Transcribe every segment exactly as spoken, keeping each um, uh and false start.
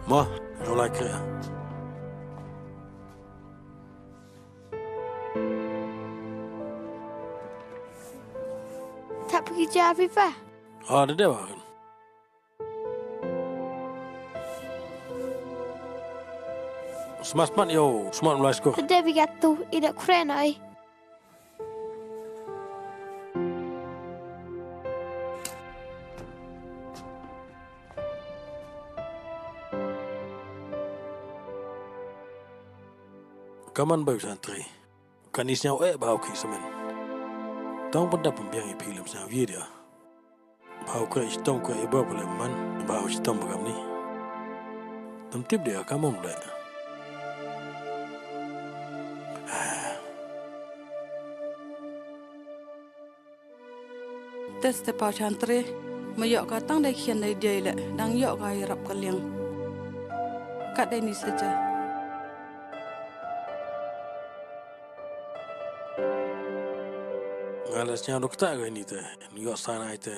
Mo, no lai kre. Tap ki ja pipa. Ah, de de wa kan. Smat smat yo, smat mulai skur. Tede bi gatu ida kren ai. Kaman bai santri. Kani sñiaw eh ba u khih samen. Tang pynda pynbiang i phi lem sñiaw ye dia. Ba u kre shitom kre i ba pule man ba u shitom ba kamni. Tam tip dia ka mom le. Tes te pau chantre, ma yok ka tang dai khian dai diai le, dang yok ka i rap ka liang. Kat dai ni saja. Nga la sñiaw dok ta ga ni te, ni yok sana ite.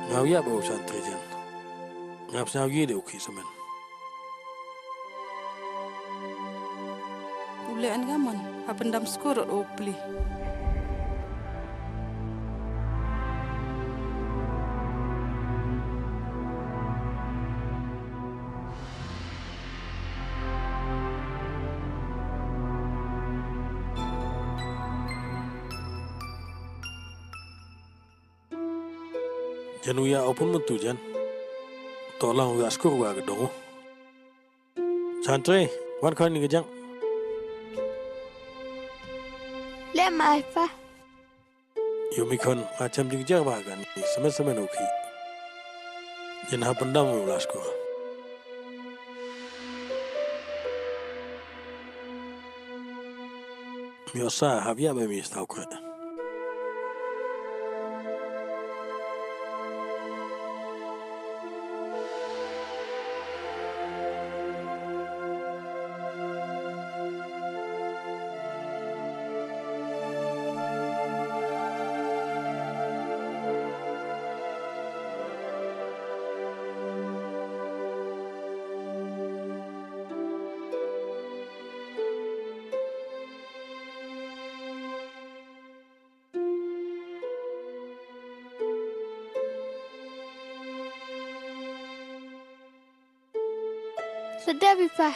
Nga u ya ba u chantre jen. Nga psñiaw ye de u khih samen. U le an ga man, ha pyndam skur o pli. Jan u ya opun mentu jan. To lang u ya skur wa ga dong. Chantre, wan khon ni ga jang. Le mai pa. Yo mi khon, nga cham jing jar ba ga ni, semen semen u khih. Jan ha pyndam u la skur. Mi osa hap ya ba mi stau kre. Sa da bi pa.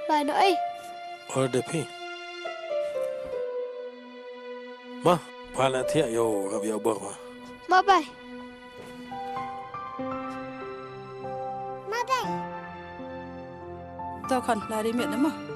Ba no ai. Ora da phi. Ma, pa la thiah yo rap yo bor ma. Ma bai. Ma bai. To khon la ri miet na ma. To.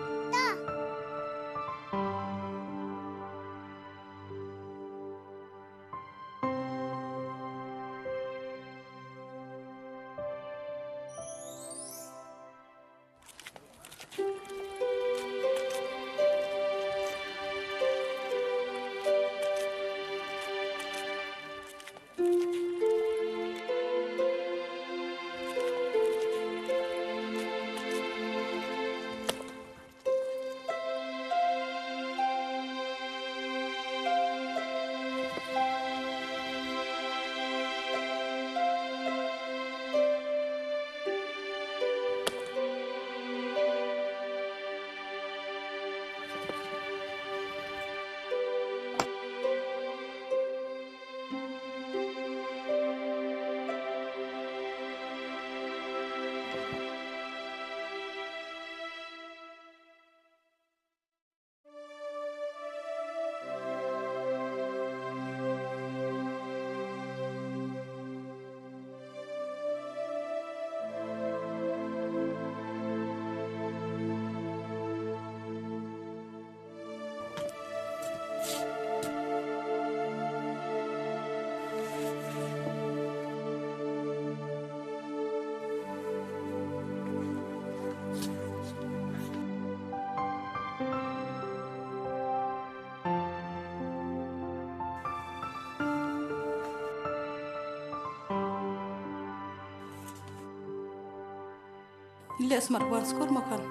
Leh smat wan skur ma khon.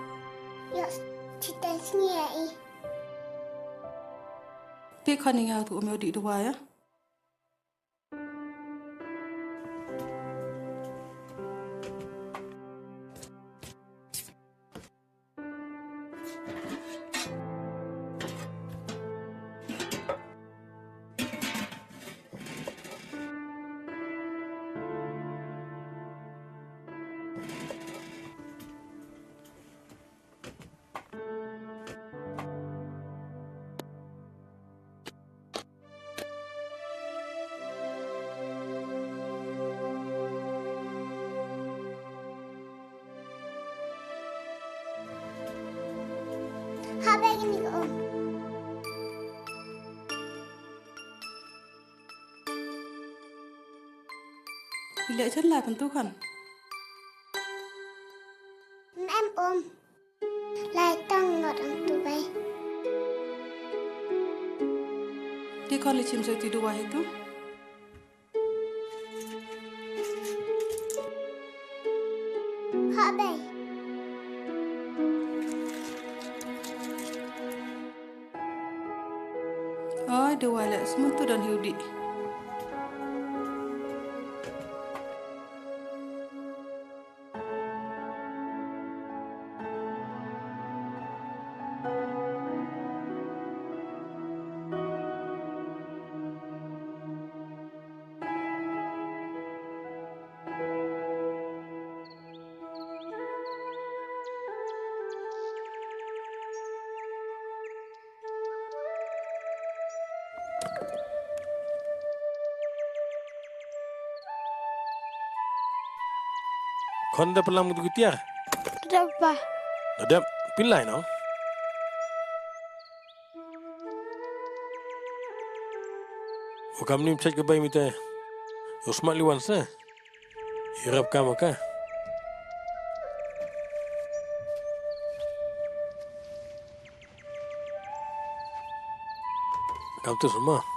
Ïoh, chitai sngewbha i. Te khon, ïa tu um ïoh dih dawai ïa. Haba kini ko. Ile chen lai pyntu khon. Em um. Lai tang ngot ang tu bai. Te khon, le chim sa ti dua hi tu. Ha bai. Ai, dawai le smun tu don hi u dih. Khon, da pynlang mut ki tiar. Da pa. Da dep, pynlai no. Wa kam nim chait ka bai mite. Yo smat liwan se. Irap kam ka. Kam tu semua.